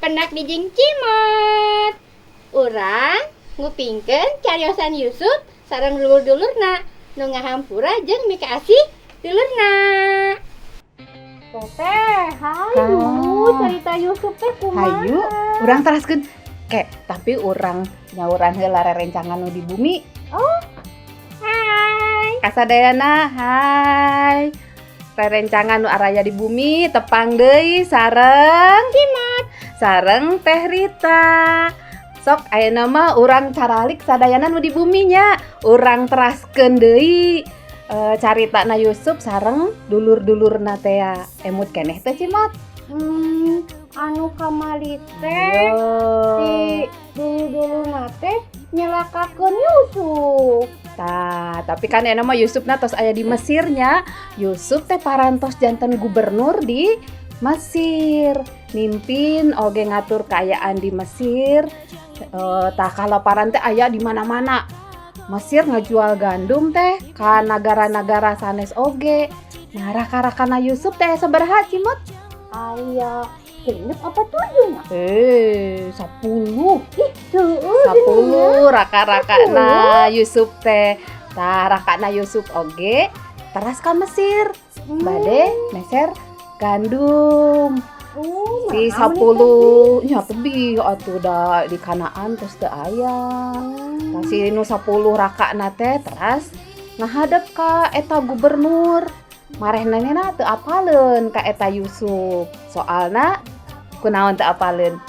Pendak deui jeung Cimot. Urang ngupingkeun cariosan Yusuf sareng dulur-dulurna nu ngahampura jeung mikaasih dulurna. Teteh, hayu cerita Yusuf teh kumaha? Hayu, urang teraskeun. Ke, tapi urang nyauran heula rerencangan nu di bumi. Oh. Hai. Kasadayana, hai. Rerencangan nu araya di bumi tepang deui sareng Cimot. Sareng Teh Rita. Sok ayeuna mah urang caralik sadayana nu di buminya. Urang teraskeun deui caritana Yusuf sareng dulur-dulurna teh. Emut keneh teh, Cimot? Anu kamari teh Ayo. Si dulur-dulurna teh nyelakakeun Yusuf. Tah, tapi kan ayeuna mah Yusufna tos aya di Mesirnya. Yusuf teh parantos janten gubernur di Mesir. Mimpin oge ngatur kaayaan di Mesir. Tah, kalaparan teh aya di mana-mana. Mesir ngajual gandum teh ka nagara-nagara sanes oge. Nah, raka-rakana Yusuf teh sabaraha, Cimot? Aya 6 apa 7 nya? 10. Ih, seueur. 10 raka-rakana Yusuf teh. Tah, rakana Yusuf oge teras ka Mesir bade meser gandum. Oh, Si naon 10 nya tebih atuh, da di Kanaan terus teu aya. Tah, si nu 10 rakana teh teras ngahadep ka eta gubernur. Marehnana teu apaleun ka eta Yusuf. Soalna kunaon teu apaleun?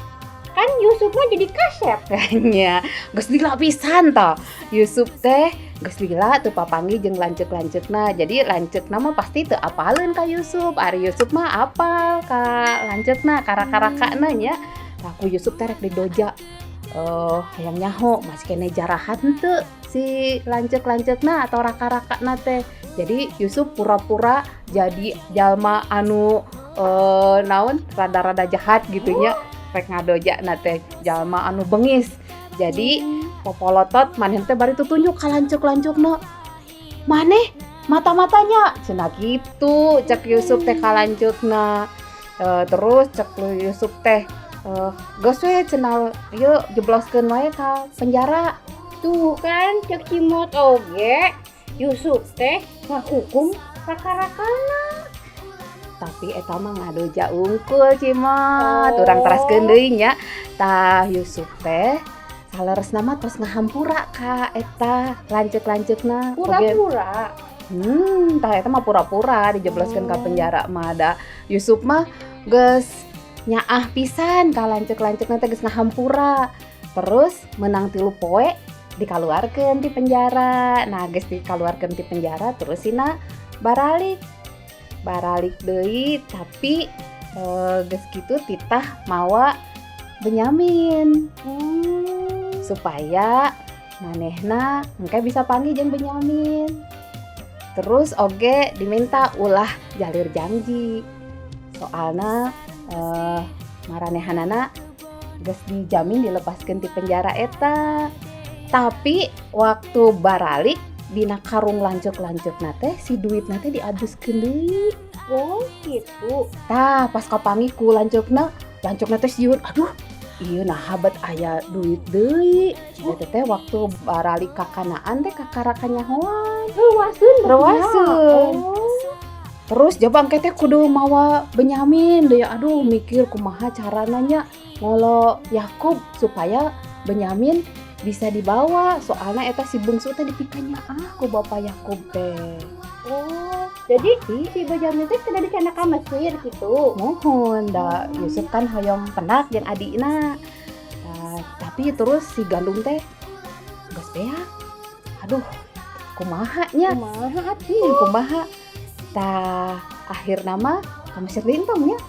Kan Yusuf mah jadi kasep. Nya, geus lila pisan tah. Yusuf teh geus lila teu papanggih jeung lanceuk-lanceukna. Jadi lanceukna mah pasti teu apaleun ka Yusuf. Ari Yusuf mah apal ka lanceukna, ka raka-rakana nya. Tah, ku Yusuf teh rek didoja. Hayang nyaho masih keneh jarahat henteu si lanceuk-lanceukna atau raka-rakana teh. Jadi Yusuf pura-pura jadi jalma anu naon, rada-rada jahat gitu nya, rek ngadoja na teh jalma anu bengis. Jadi popolotot maneh teh bari tutunjuk ka lanceuk-lanceukna. "Maneh mata-matanya," cenah gitu cek Yusuf teh ka lanceukna. Terus cek Yusuf teh, "Geus we," cenah, "ieu jebloskeun wae ka penjara." Tuh kan cek Cimot oge Yusuf teh ngahukum raka-rakana. Tapi eta mah ngadoja unggul, Cimot. Oh. Urang teraskeun deui nya. Tah, Yusuf teh saleresna mah tos ngahampura ka eta lanceuk-lanceukna. Oge. Pura-pura. Tah, eta mah pura-pura dijebloskeun ka penjara mah, da Yusuf mah geus nyaah pisan ka lanceuk-lanceukna teh, geus ngahampura. Terus menang 3 poe dikaluarkeun ti penjara. Nah, geus dikaluarkeun ti penjara terus sina baralik. Baralik deui, tapi geus kitu titah mawa Benyamin supaya manehna engke bisa panggih jeung Benyamin. Terus oge diminta ulah jalir janji. Soalna maranehanana geus dijamin dilepaskeun ti penjara eta. Tapi waktu baralik dina karung lanceuk-lanceukna teh si duitna teh diabuskeun deui. Oh, gitu. Tah, pas kapanggih ku lanceukna, lanceukna teh sieun, "Aduh, ieu naha bet aya duit deui?" Eta teh waktu baralik ka Kanaan teh kakara kanyahoan. Rewaseun berarti nya. Rewaseun. Oh. Terus jaba engke teh kudu mawa Benyamin deui. Aduh, mikir kumaha carana nya ngolo Yakub supaya Benyamin bisa dibawa, soalnya eta si bungsu teh dipikanyaah ku Bapak Yakub teh. Oh, jadi Tapi si Benyamin teh kena dicandak ka Mesir gitu. Muhun, da Yusuf kan hoyong pendak jeung adikna. Nah, tapi terus si gandum teh geus beak. Aduh, kumaha nya? Kumaha atuh? Kumaha? Tah, akhirna mah ka Mesir deui entong nya.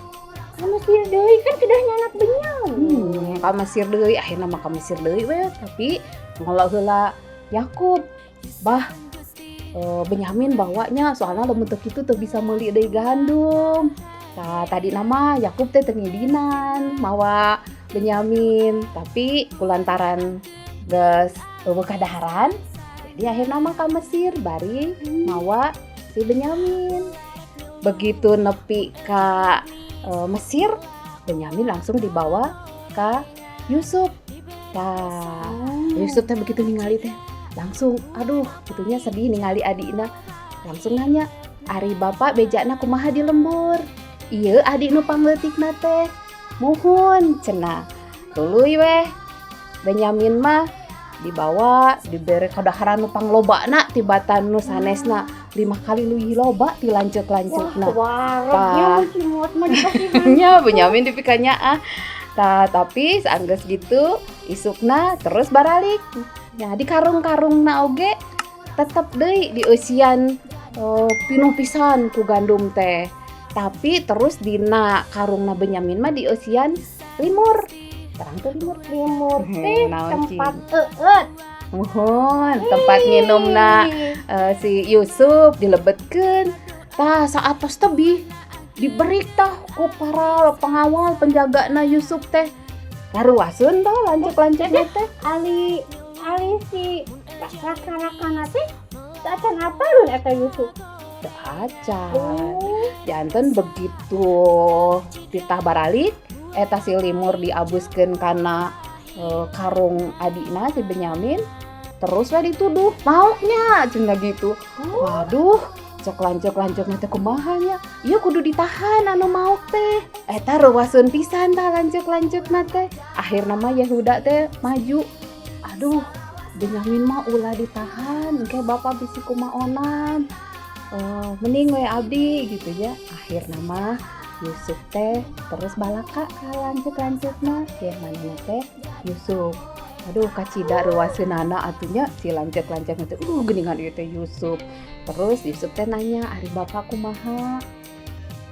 Ka Mesir deui, kan kedah nyandak Benyamin. Ka Mesir deui, akhirna mah ka Mesir deui we, tapi ngolo heula Yakub. "Bah, Benyamin bawanya, soalnya lamun teu kitu teu bisa meuli deui gandum." Tah, tadi nama Yakub teh teu ngidinan mawa Benyamin, tapi kulantaran geus euweuh kadaharan, jadi akhirna mah ka Mesir bari mawa si Benyamin. Begitu nepi ka Mesir, Benyamin langsung dibawa ka Yusuf. Tah, Yusuf teh begitu ningali teh langsung aduh gitu nya, sedih ningali adikna. Langsung nanya, "Ari bapak bejana kumaha di lembur? Iya, adik nu pangleutikna teh?" "Muhun," cenah. Tuluy weh Benyamin mah dibawa, dibere kadaharan nu panglobana tibatan nu sanesna, 5 kali leuwih loba ti lanceuk-lanceukna. Waroknya mun cimot mah dikasihan. Nya, Benyamin dipikanyaah. Tah, tapi saanggeus gitu isukna terus baralik. Ya, di karung-karungna oge tetep deui dieusian, pinuh pisan ku gandum teh. Tapi terus dina karungna Benyamin mah dieusian limur. Terang teu limur? Limur teh Naon, cing? Tempat eueut. Muhun, tempat nginumna si Yusuf dilebetkeun. Tah, saat tos tebih diberi tah ku para pengawal penjagana Yusuf teh. Laruaseun tah lanceuk-lanceukna teh. Ali ali si raka-rakana teh acan apaleun eta Yusuf? Teu acan. Oh. Janten begitu titah baralik eta si limur diabuskeun kana karung adikna si Benyamin, terus we dituduh maoknya cenah gitu. Waduh, cek lanceuk-lanceukna teh, kumaha nya? Ieu kudu ditahan anu maok teh. Eta reuwaseun pisan tah lanceuk-lanceukna teh. Akhirna mah Yehuda teh maju. "Aduh, Benyamin mah ulah ditahan, engke bapak bisi kumaonan. Mending we abdi," gitu ya. Akhirna mah Yusuf teh terus balaka ka lanceuk-lanceukna, ya manehna teh Yusuf. Aduh, kacida reuwaseunana atuh nya si lanceuk-lanceukna teh, geuningan ieu teh Yusuf. Terus Yusuf teh nanya, "Ari bapak kumaha?"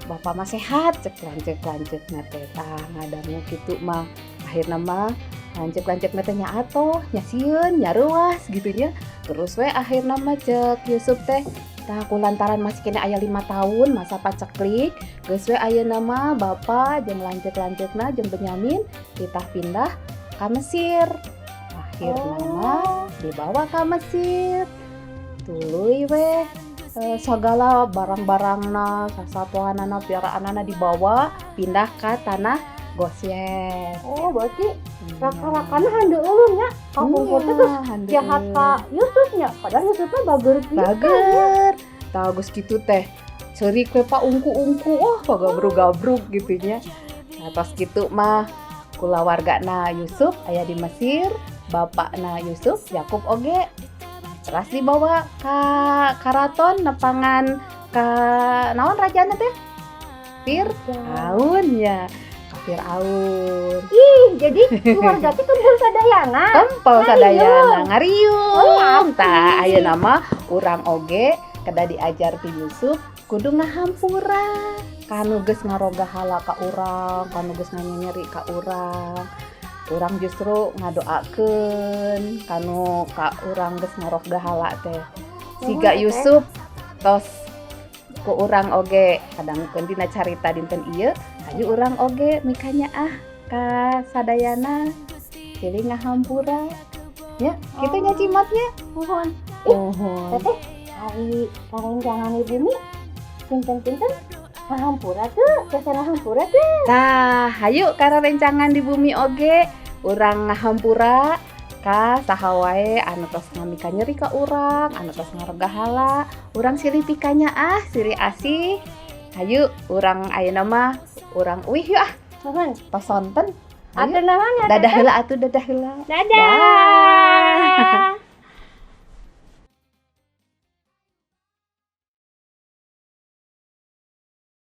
"Bapak mah sehat," cek lanceuk-lanceukna teh. Tah, ngadangu kitu mah akhirna mah lanceuk-lanceukna teh nya atoh nya, sieun nya, reuwas gitu nya. Terus we akhirna mah cek Yusuf teh, tah, kulantaran masih keneh aya 5 tahun masa paceklik, geus we ayeuna mah bapak jeung lanceuk-lanceukna jeung Benyamin titah pindah ka Mesir. Akhirna mah dibawa ka Mesir. Tuluy we sagala barang-barangna, sasatoanana, piaraanana dibawa pindah ka tanah Gosyen. Oh, berarti raka-rakana handeuleun nya. Kapungkur teh geus jahat ka Yusuf nya. Padahal Yusuf mah bager pisan. Bager. Tah, geus kitu teh ceurik we paungku-ungku, wah, pagabrug-gabrug gitu nya. Nah, tos kitu mah kulawargana Yusuf aya di Mesir, bapakna Yusuf Yakub oge teras dibawa ka karaton nepangan ka naon rajana teh? Fir'aun ya, ka Fir'aun. Ih, jadi keluarga teh kumpul sadayana. Tempel sadayana ngariung. Oh, Tah, ayeuna mah urang oge kedah diajar ti Yusuf, kudu ngahampura kanu geus ngarogahala ka urang, kanu geus nganyeri ka urang. Urang justru ngadoakeun kanu ka urang geus ngarogahala teh, siga Nuhun, Teteh. Yusuf tos ku urang oge kadangkeun dina carita dinten ieu. Hayu urang oge mikanyaah ka sadayana, silih ngahampura nya, kitu nya cimotnya. Nuhun. Muhun. Teteh, ari karencangan di bumi kinten-kinten ngahampura teu? Biasa ngahampura teu? Tah, hayu ka rencangan di bumi oge urang ngahampura ka saha wae anu tos ngamika nyeri ka urang, anu tos ngarogahala, urang silih pikanyaah, silih asih. Hayu urang ayeuna mah urang uih yuk ah. Nuhun. Tos sonten. Hayu. Atur nuhun ya, Dadah Teteh. Heula atuh, dadah heula. Dadah.